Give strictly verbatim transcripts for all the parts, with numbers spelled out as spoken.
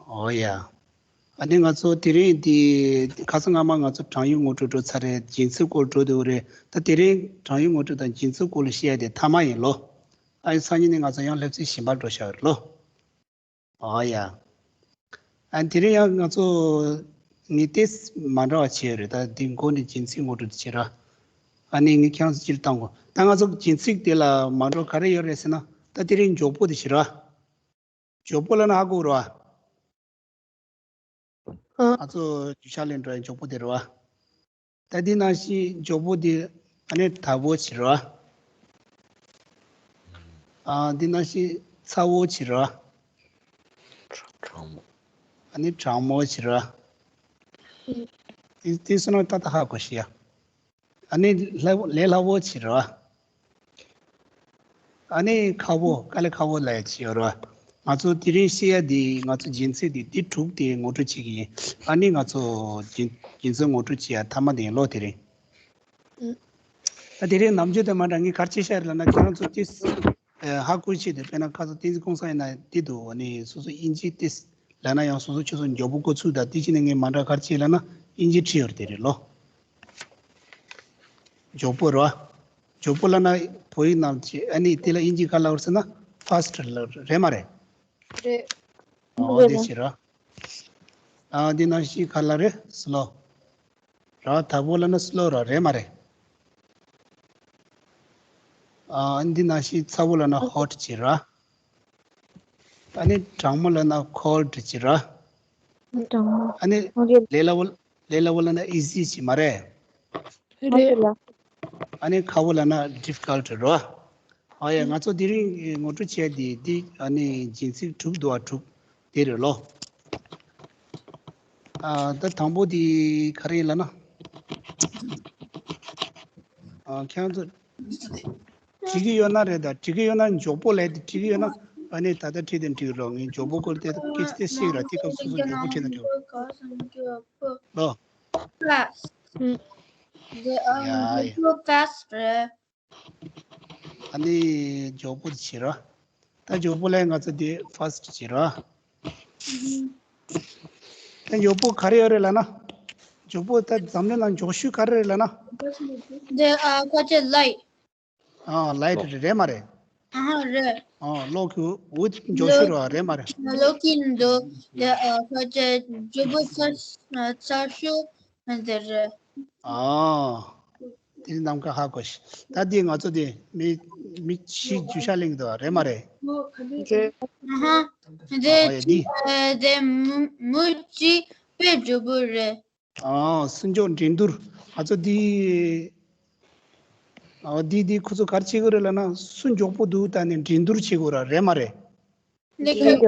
ཨོ་ཡ། ཨ་ནི་ང་ཚོ་དེ་རིང་འདི་ཁ་སང་སྔ་མ་ང་ཚོ་གྲངས་ཡོད་ངོ་སྤྲོད་འགྲོ་ཚར་རེད། སྦྱིན་སྲེག་སྐོར་འགྲོ་འདུག་རེད། ད་དེ་རིང་གྲངས་ཡོད་ངོ་སྤྲོད་དང་སྦྱིན་སྲེག་སྐོར་ལ་བཤད་ཡ་དེ་ཐ་མ་ཡིན་ལོ། ཨ་ནི་སང་ཉིན་ནས་ང་ཚོ་ཡང་སླེབས་ཚེ་གཞན་པ་འགྲོ་བཞག་རེད་ལོ། ཨོ་ཡ། ཨ་ནི་དེ་རིང་ཡང་ང་ཚོ་ངས་ཏེས་མ་འདྲ་བ་བྱས་ཡོད་རེད། ད་འདི་མགོ་ནས་སྦྱིན་སྲེག་ངོ་སྤྲོད་དེ་བྱེད་ར། ཨ་ནི་ངས་ཁྱེད་རང་ཚོ་སྤྱིར་བཏང་གོ། ད་ང་ཚོ་སྦྱིན་སྲེག་དེ་ལ་མ་འགྲོ་ག་རེ་ཡོད་རེད་ཟེར་ན། ད་དེ་རིང་མགྱོགས་པོ་དེ་བྱེད་ར། མགྱོགས་པོ་ལབ་ན་ཧ་གོ་ར། ཨ། ང་ཚོ་རྒྱུ་ཆ་ལེན་འགྲོ་ཡ་མགྱོགས་པོ་དེ་རེད་བ། ད་འདི་ནང་བཞིན་མགྱོགས་པོ་དེ་ཨ་ནི་དལ་པོ་བྱེད་ར། ཨ། འདི་ནང་བཞིན་ཚ་པོ་བྱེད་ར། གྲང་མོ། ཨ་ནི་གྲང་མོ་བྱེད་ར། དེ་དེ་སོང་ན་ཏག་ཏག་ཧ་གོ་ཤི་ཡ། ཨ་ནི་ལས་ལས་སླ་པོ་བྱེད་ར། ཨ་ནི་ཁག་པོ། དཀའ་ལས་ཁག་པོ་ལབ་ཡ་ཅིག་ཡོད་རེད་བ། ང་ཚོ་དེ་རིང་བཤད་ཡ་འདི་ང་ཚོ་སྦྱིན་སྲེག་འདི་འདི་དྲུག་དེ་ངོ་སྤྲོད་བྱེད་ཀྱི་ཡིན། ཨ་ནི་ང་ཚོ་སྦྱིན་སྦྱིན་སྲེག་ངོ་སྤྲོད་བྱེད་ཡ་ཐ་མ་དེ་ཡིན་ལོ་དེ་རིང་། ཨ། ད་དེ་རིང་ནམ་རྒྱུན་དང་མ་འདྲ་ངས་ག་རེ་བྱས་ཤག་ལབ་ན། ཁྱེད་རང་ཚོ་ཏིས་ཧ་གོ་ཆེད་དུ། དཔེར་ན་ཁ་སང་བསྟན་འཛིན་ཀུན་བཟང་ཡིན་ན་དེ་འདུག་ཨ་ནི་སོ་སོ་དབྱིན་ཇི་ཏིས་ལབ་ན་ཡང་སོ་སོ་ཁྱོད་ཚོ་མགྱོགས་པོ་འགོ་ཚུགས། ད་དེ་བྱས་ནས་ངས་མ་འདྲ་ག་རེ་བྱས་ལབ་ན་དབྱིན་ཇི་བྲིས་ཡོད་རེད། དེ་རེད་ལོ། མགྱོགས་པོ་རེད་བ། མགྱོགས་པོ་ལབ་ན་བོད་ཡིག་ནང་བྱས། ཨ་ནི་དེ་ལ་དབྱིན་ཇི་ག་ལབ་རེད་ཟེར་ན་ཕ་སི་ཊི་ལབ་རེད། མ་རེད། རེད། ཨོ་རེད་དེ་ལ་བྱེད་ར། ཨ། འདི་ནང་བཞིན་ག་ལབ་རེད། སི་ལོ་ར། དལ་པོ་ལབ་ན་སི་ལོ་ར། རེད་མ་རེད། ཨ། འདི་ནང་བཞིན་ཚ་པོ་ལབ་ན་ཧོ་ཊི་བྱེད་ར། ཨ་ནི་གྲང་མོ་ལབ་ན་ཁོལ་ཌི་བྱེད་ར། གྲང་མོ། ཨ་ནི་ཨོ་རེད། ལས་སླ་པོ། ལས་སླ་པོ་ལབ་ན་ཨི་ཟི་བྱེད། མ་རེད། རེད། ཨ་ནི་ཁག་པོ་ལབ་ན་ཌི་ཕི་ཀལ་ཊི་རེད་བ། ཨ་ཡ། ང་ཚོ་དེ་རིང་ངོ་སྤྲོད་བྱས་དེ་འདི་ཨ་ནི་སྦྱིན་སྲེག་དྲུག་འདུག་བ། དྲུག་དེ་རེད་ལོ། ཨ། ད་དང་པོ་དེ་ག་རེ་ཡིན་ལབ་ན། ཨ། ཁྱེད་རང་ཚོ་འགྲིག་གི་ཡོད་ན་རེད། ད་འགྲིག་གི་ཡོད་ན། མགྱོགས་པོ་ལབ་དེ་འགྲིག་གི་ཡོད་ན་ཨ་ནི་ད་ལྟ་བྲིས་དེ་འགྲིག་རོགས། ངས་མགྱོགས་པོ་སྐོར་དེ་སྐད་ཆ་དེ་བཤད་ར། དེ་སྐབས་སོ་སོ་མགྱོགས་པོ་བྲིས་ན་འགྲིག་རོགས་ལོ། Fast. The, um, ཡ་ཡ། Go faster. ཨ་ནི་མགྱོགས་པོ་བྱེད་ར། ད་མགྱོགས་པོ་ལབ་ན་ང་ཚོ་དེ་ཕ་སི་ཊི་བྱེད་ར། ད་མགྱོགས་པོ་ག་རེ་ཡོད་རེད་ལབ་ན། མགྱོགས་པོ་ད་འཛམ་གླིང་ནང་མགྱོགས་ཤོས་ག་རེ་རེད་ལབ་ན། The, uh, ཁ་ཆེ་ལའིཊ། ཨ། ལའིཊ་རེད། རེད་མ་རེད། ཨ་ཧ། རེད། ཨ། གློག་གི་འོད་མགྱོགས་ཤོས་རེད་བ། རེད་མ་རེད། གློག་གི་འདུག་དེ་ཨ་ཁ་ཆེ་མགྱོགས་པོ་ཚ་ཚ་ཤོས་དེ་རེད། ཨ། དེ་ནམ་མཁའ་ཧ་གོ་ཤི། ད་དེ་ང་ཚོ་དེ་མི་མི་ཕྱིའི་རྒྱུ་ཤ་ལེན་གི་འདུག་བ། རེད་མ་རེད། རེད། ཨ་ཧ། དེ་ཨ་ཡ། དེ་ཨ་དེ་མུ་མུ་ཅི་དཔེ་མགྱོགས་པོ་རེད། ཨ། སུ་མགྱོགས། འགྲན་བསྡུར། ང་ཚོ་འདི། ཨ། འདི་འདི་ཁོ་ཚོ་ག་རེ་བྱེད་ཀྱི་རེད་ལབ་ན། སུ་མགྱོགས་པོ་འདུག་ད་ནི་འགྲན་བསྡུར་བྱེད་དགོས་ར། རེད་མ་རེད། འདི་ཁ་ཆེ་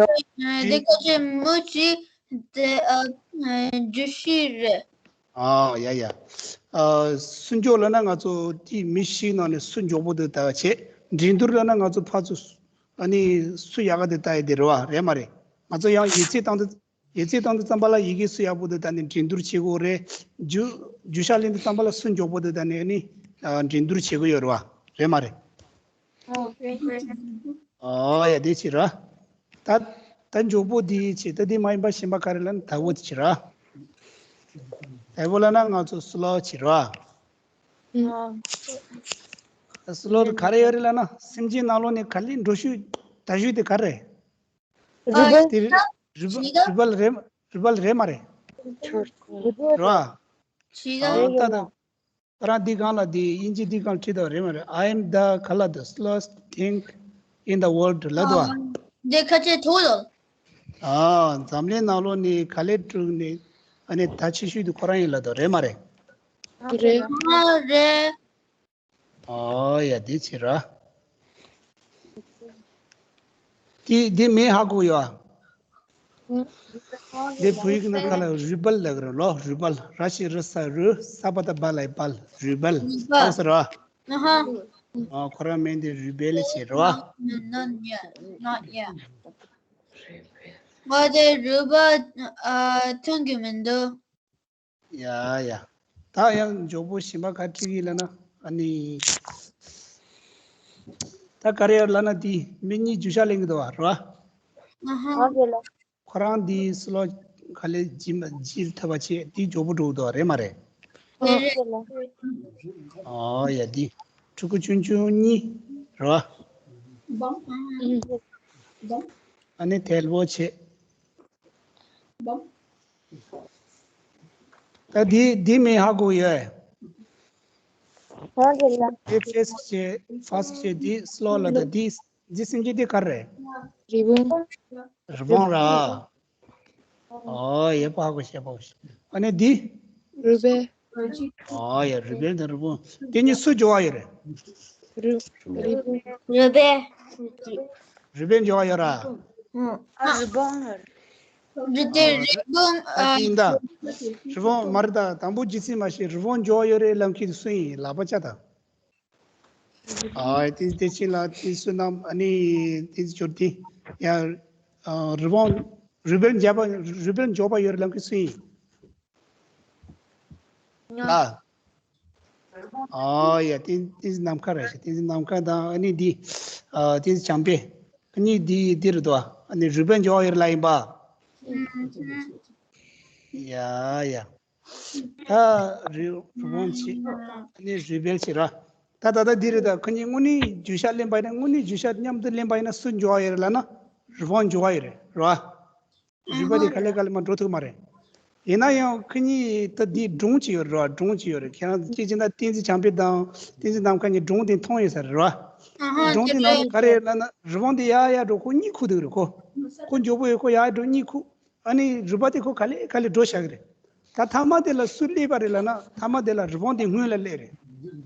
འདི་ཁ་ཆེ་མུ་ཅི་དེ་ཨ་རྒྱུ་ཤི་རེད། ཨ་ཡ་ཡ། ཨ། སུ་མགྱོགས་ལབ་ན་ང་ཚོ་དེ་མི་ཤི་ནང་ནས་སུ་མགྱོགས་པོ་འདུག་ལྟ་བྱེད། འགྲན་བསྡུར་ལབ་ན་ང་ཚོ་ཕར་ཚུར་ཨ་ནི་སུ་ཡག་ག་འདུག་ལྟ་ཡ་དེ་རེད་བ། རེད་མ་རེད། ང་ཚོ་ཡང་ཡིག་ཚད་བཏང་དུས། ཡིག་ཚད་བཏང་དུས་ཙམ་པ་ལ་ཡི་གེ་སུ་ཡག་པོ་འདུག་ད་ནི་འགྲན་བསྡུར་བྱེད་དགོས་རེད། རྒྱུ་རྒྱུ་ཤ་ལེན་དུས་ཙམ་པ་ལ་སུ་མགྱོགས་པོ་འདུག་ད་ནི་ཨ་ནི་འགྲན་བསྡུར་བྱེད་དགོས་ཡོད་རེད་བ། རེད་མ་རེད། ཨོ་ཡ། དེ་བྱེད་ར། ད་ད་མགྱོགས་པོ་དེ་བྱེད། ད་དེ་མ་ཡིན་པ་གཞན་པ་ག་རེ་ལབ་ན་དལ་པོ་དེ་བྱེད་ར། དལ་པོ་ལབ་ན་ང་ཚོ་སི་ལོ་བྱེད་ར། སི་ལོ་ག་རེ་ཡོད་རེད་ལབ་ན། སེམས་ཅན་ནང་ལོགས་ནས་ག་ལེ་འགྲོ་ཤུགས་དལ་ཤོས་དེ་ག་རེ་རེད། རུས་སྦལ། དེ་རུས་སྦལ་རེད། རུས་སྦལ་རེད་མ་རེད། རེད་བ། ཨ་ད་ད། ཁོ་རང་འདི་སྒང་ལ་འདི་དབྱིན་ཇི་འདི་སྒང་བྲིས་དང་། རེད་མ་རེད། I am the color the slowest thing in the world ལབ་འདུག་བ། འདི་ཁ་ཆེ་ཐུག་ལོ། ཨ། འཛམ་གླིང་ནང་ལོགས་ནས་ག་ལེ་དྲུག་ནས་ཨ་ནི་དལ་ཆེ་ཤོས་དེ་ཁོ་རང་ཡིན་ལབ་འདུག་རེད་མ་རེད། རེད། ཨ་རེད། ཨོ་ཡ། དེ་བྱེད་ར། དེ་དེ་མིང་ཧ་གོ་ཡོད་ཨ། དེ་བོད་ཡིག་ནང་ག་ལ་རུས་སྦལ་ལབ་ཀྱི་རེད་ལོ། རུས་སྦལ། ར་ཞབས་ཀྱུ་རུ་ས་རུ། ས་པ་བཏགས་སྦ་ལ་ཡི་སྦལ། རུས་སྦལ། རུས་སྦལ། ཨོ་ས་ར། ཨ་ཧ། ཨ། ཁོ་རང་མིང་དེ་རུས་སྦལ་ཞེས་རེད་བ། Not yet. Not yet. ང་དེ་རུས་སྦལ་ཨ་མཐོང་གི་མི་འདུག་ཡ་ཡ། ད་ཡང་མགྱོགས་པོ་གཞན་པ་ག་རེ་འཁྲིད་ཀྱི་ཡིན་ལབ་ན། ཨ་ནི། ད་ག་རེ་ཡོད་ལབ་ན། དེ་མི་གཉིས་རྒྱུ་ཤ་ལེན་གྱི་འདུག་བ། རེད་བ། ཨ་ཧ། ཨོ་ཁེ་ལགས། ཁོ་རང་འདི་སུ་ལོ་ག་ལེ་ཇི་མ་ཇི་ཐུབ་པ་ཆེ་འདི་མགྱོགས་པོ་འགྲོ་འདུག་རེད་མ་རེད། རེད་རེད། ཨོ་ཡ་འདི་ཕྲུ་གུ་ཆུང་ཆུང་གཉིས་རེད་བ། ཨ་ནི་དལ་པོ་ཆེ། ད་འདི་འདི་མིང་ཧ་གོ་ཡོད། ཧོ་རེད་ལ། འདི་ཕེ་སི་ཆེ་ཕ་སི་ཆེ་འདི་སི་ལོ་ལ། ད་འདི་འདི་སེམས་ཅན་འདི་ག་རེ་རེད། རི་བོང་། རི་བོང་ར། ཨོ་ཡེ་པ་ཧ་གོ་ཤེས་པ་ཧ་གོ་ཤེས། ཨ་ནི་འདི། རུས་སྦལ། ཨོ་ཡེ་རུས་སྦལ་དང་རི་བོང་དེ་གཉིས་སུ་འགྲོ་བ་ཡོད་རེད། རི་རི་བོང་། རུས་སྦལ། རུས་སྦལ་འགྲོ་བ་ཡོད་ར། ཨ་རི་བོང་། རི་དེ་རི་བོང་། ཨ་ཨ་ཡིན་ད། རི་བོང་མ་རེད་ད། དང་པོ་རྗེས་ཟིན་མ་ཤེས། རི་བོང་འགྲོ་བ་ཡོད་རེད་ལབ་མཁན་དེ་སུ་ཡིན། ལག་པ་བྱ་ད། ཨ་དེ་དེ་ཕྱིན་ལ་དེ་བསོད་ནམས་ཨ་ནི་དེ་འབྱོར་ཏེ་ཡ། ཨ་རི་བོང་རུས་སྦལ་འཇོག་པ་རུས་སྦལ་འཇོག་པ་ཡོད་རེད་ལབ་མཁན་སུ་ཡིན། ང་ལ། ཨ་ཡ་དེ་དེ་ནམ་མཁའ་རེད་ཤག་དེ་ནམ་མཁའ་དང་ཨ་ནི་འདི་ཨ་དེ་བྱམས་པས་ཨ་ནི་འདི་འདི་རེད་དོ། ཨ་ནི་རུས་སྦལ་འཇོག་པ་ཡོད་རེད་ལབ་ཡིན་པ། ཡ་ཡ། ད་རི་རི་བོང་ཆེ། ཨ་ནི་རུས་སྦལ་ཆེ་ར། ད་ད་ལྟ་འདི་རེད། ད་ཁོ་གཉིས་དངོས་གནས་རྒྱུ་ཤ་ལེན་པ་ཡིན་ན། དངོས་གནས་རྒྱུ་ཤ་མཉམ་དུ་ལེན་པ་ཡིན་ན་སུ་འགྲོ་བ་ཡོད་རེད་ལབ་ན་རི་བོང་འགྲོ་བ་ཡོད་རེད་ར། རུས་པ་དེ་ག་ལེ་ག་ལེ་མར་འགྲོ་ཐུབ་མ་རེད། ཡིན་ན་ཡང་ཁོ་གཉིས་ད་འདི་སྒྲུང་ཅིག་ཡོད་རེད་ར། སྒྲུང་ཅིག་ཡོད་རེད། ཁྱེད་རང་སྐྱེས་ཆེན་ད་བསྟན་འཛིན་བྱམས་པ་དང་བསྟན་འཛིན་ནམ་མཁའ་གཉིས་སྒྲུང་དེ་མཐོང་ཡོད་ས་རེད་ར། སྒྲུང་དེ་ནང་ལ་ག་རེ་ཡོད་ལབ་ན་རི་བོང་དེ་ཡར་ཡར་འགྲོ། ཁོ་གཉིད་ཁུག་འདུག་རེད། ཁོ་ཁོ་མགྱོགས་པོ་ཡོད། ཁོ་ཡར་འགྲོ་གཉིད་ཁུག་ཨ་ནི་རུས་པ་དེ་ཁོ་ག་ལེ་ག་ལེ་འགྲོ་བཞག་གི་རེད། ད་མཐའ་མ་དེ་ལ་སུ་སླེབས་པ་རེད་ལབ་ན། མཐའ་མ་དེ་ལ་རི་བོང་དེ་སྔོན་ལ་སླེབས་རེད།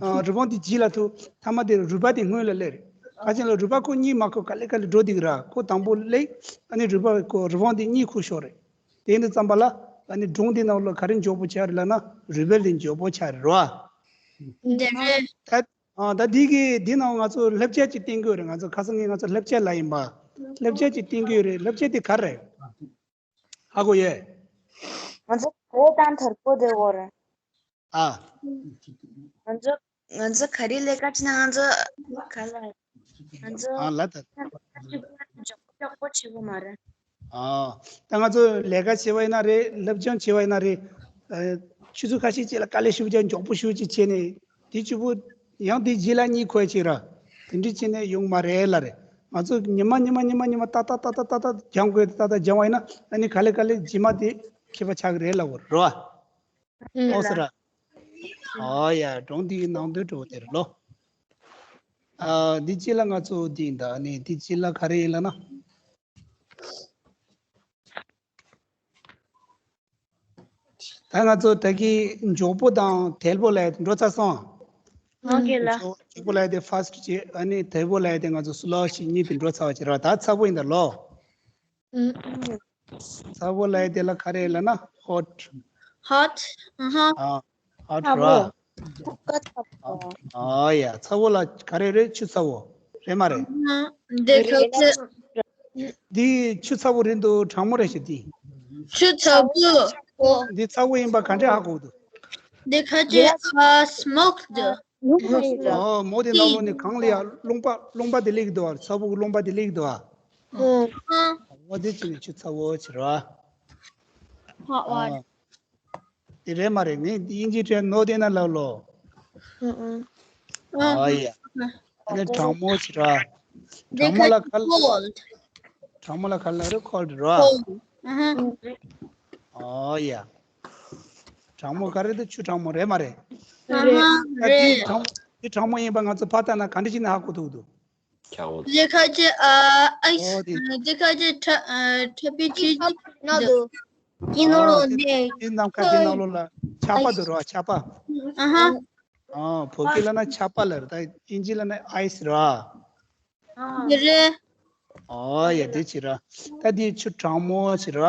ཨ་རི་བོང་དེ་རྗེས་ལ་ཐུག་མཐའ་མ་དེ་རུས་པ་དེ་སྔོན་ལ་སླེབས་རེད། ག་ཅི་ལ་རུས་པ་ཁོ་གཉིད་མ་ཁུག་ག་ལེ་ག་ལེ་འགྲོ་བསྡད་ཀྱི་ར། ཁོ་དང་པོ་སླེབས། ཨ་ནི་རུས་པ་ཁོ་རི་བོང་དེ་གཉིད་ཁུག་ཤོར་རེད། དེ་འདི་ཙམ་པ་ལ་ཨ་ནི་སྒྲུང་དེ་ནང་ལ་ག་རེ་མགྱོགས་པོ་ཆགས་རེད་ལབ་ན་རུས་སྦལ་དེ་མགྱོགས་པོ་ཆགས་རེད་ར། དེ་རེད། ད་ཨ་ད་འདི་གི་འདི་ནང་ང་ཚོ་བསླབ་བྱ་ཅིག་བསྟན་གྱི་ཡོད་རེད། ང་ཚོ་ཁ་སང་ངས་ང་ཚོ་བསླབ་བྱ་ལབ་ཡིན་པ། བསླབ་བྱ་ཅིག་བསྟན་གྱི་ཡོད་རེད། བསླབ་བྱ་དེ་ག་རེ་རེད། ཧ་གོ་ཡོད། ང་ཚོ་ག་རེ་དང་དར་པོ་དེ་གོ་རེད། ཨ། ང་ཚོ་ང་ཚོ་ག་རེ་ལས་ཀ་བྱེད་ན། ང་ཚོ་ག་ལ་ང་ཚོ་ཨ་ལ་ད། མགྱོགས་པོ་བྱེད་དགོས་མ་རེད། ཨ། ད་ང་ཚོ་ལས་ཀ་བྱེད་པ་ཡིན་ན་རེད། སློབ་སྦྱོང་བྱེད་པ་ཡིན་ན་རེད། ཨ། ཆུ་ཚོད་ཁ་ཤས་ཅིག་ལ་དཀའ་ལས་ཞེ་པོ་ཅིག་མགྱོགས་པོ་ཞེ་པོ་ཅིག་བྱས་ནས་དེ་གཅིག་པུ་ཡང་དེ་རྗེས་ལ་གཉིད་ཁུག་ཅིག་ར། དེ་འདྲ་བྱས་ནས་ཡོང་མ་རེད་ལབ་རེད། ང་ཚོ་ཉི་མ་ཉི་མ་ཉི་མ་ཉི་མ་ཏག་ཏག་ཏག་ཏག་ཏག་ཏག་སྦྱང་དགོས། ཏག་ཏག་སྦྱང་བ་ཡིན་ན་ཨ་ནི་ག་ལེ་ག་ལེ་རྗེས་མ་དེ་མཁས་པ་ཆགས་ཀྱི་རེད་ལབ་དགོས་རེད་བ། ཨོ་སི་ར། ཨོ་ཡ། སྒྲུང་འདིའི་ནང་དོན་འགྲོ་དེར་ལོ། ཨ། འདི་གཅིག་ལ་ང་ཚོ་འདི་ཡིན་ད། ཨ་ནི་འདི་གཅིག་ལ་ག་རེ་ཡིན་ལབ་ན། ད་ང་ཚོ་ད་གི་མགྱོགས་པོ་དང་དལ་པོ་ལབ་ཡ་དེ་འགྲོ་ཚར་སོང་། ཨོ་ཁེ་ལ། མགྱོགས་པོ་ལབ་ཡ་དེ་ཕ་སི་ཊི་བྱས། ཨ་ནི་དལ་པོ་ལབ་ཡ་དེ་ང་ཚོ་སི་ལོ་ཞིག་གཉིས་དེ་འགྲོ་ཚར་བ་ཅིག་ར། ད་ཚ་པོ་ཡིན་ད་ལོ། ཚ་པོ་ལབ་ཡ་དེ་ལ་ག་རེ་ལབ་ན་ཧོ་ཊི། ཧོ་ཊི། ཨ་ཧ། ཨ། ཧོ་ཊི་ར། ཨ་ཡ། ཚ་པོ་ལ་ག་རེ་རེད། ཆུ་ཚ་པོ་རེད་མ་རེད། ཨ་ཧ། འདི་ག་ཚོད། འདི་ཆུ་ཚ་པོ་རེད་འདུག་གྲང་མོ་རེད་ཤག་འདི། ཆུ་ཚ་པོ། འདི་ཚ་པོ་ཡིན་པ་ག་འདྲས་ཧ་གོ་འདུག་འདི་ཁ་ཅིག་ཨ་སི་མོག་འདུག་ཨོ། མོ་དེ་ནང་ལོགས་ནས་གངས་ལ་ཡ་རླུང་པ་རླུང་པ་དེ་སླེབས་ཀྱི་འདུག་བ། ཚ་པོ་གི་རླུང་པ་དེ་སླེབས་ཀྱི་འདུག་བ། ཨོ། འོ་དེ་བྱས་ནས་ཆུ་ཚ་པོ་ཟེར་བ། ཧོ་ཨོ། དེ་རེད་མ་རེད། ངས་དབྱིན་ཇིའི་སྐད་ནོ་དེ་ན་ལབ་ལོ། ཨོ་ཡ། དེ་ནས་གྲང་མོ་ཟེར་བ། གྲང་མོ་ལ་ག་ལ། གྲང་མོ་ལ་ག་ལ་རེད། ཁོལ་ཌི་རེད་བ། ཨོ་ཡ། གྲང་མོ་ག་རེ་དེ་ཆུ་གྲང་མོ་རེད་མ་རེད། ཨ་ཧ། ད་འདི་རེད། གྲང་འདི་གྲང་མོ་ཡིན་པ་ང་ཚོ་ཕར་ལྟ་ན་ག་འདྲ་ཞིག་ན་ཧ་གོ་ཐུབ་འདུག་འདི་ཁ་ཅིག་ཨ་ཨའི་སི། ཨོ་དེ། འདི་ཁ་ཅིག་ཁྲ་ཨ་ཁྲ་པི་ཆི་ཆི་འདུག་ཨོ་དེ། དེ་ནང་ལོགས་ནས་དེ་ནམ་མཁའ་དེ་ནང་ལོགས་ལ་ཆར་པ་འདུག་ར། ཆར་པ། ཨ་ཧ། ཨ། བོད་སྐད་ལ་ན་ཆར་པ་ལབ་རེད། ད་དབྱིན་ཇི་ལ་ན་ཨའི་སི་ར། དེ་རེད། ཨོ་ཡ། དེ་བྱས་ར། ད་དེ་ཆུ་གྲང་མོ་བྱས་ར།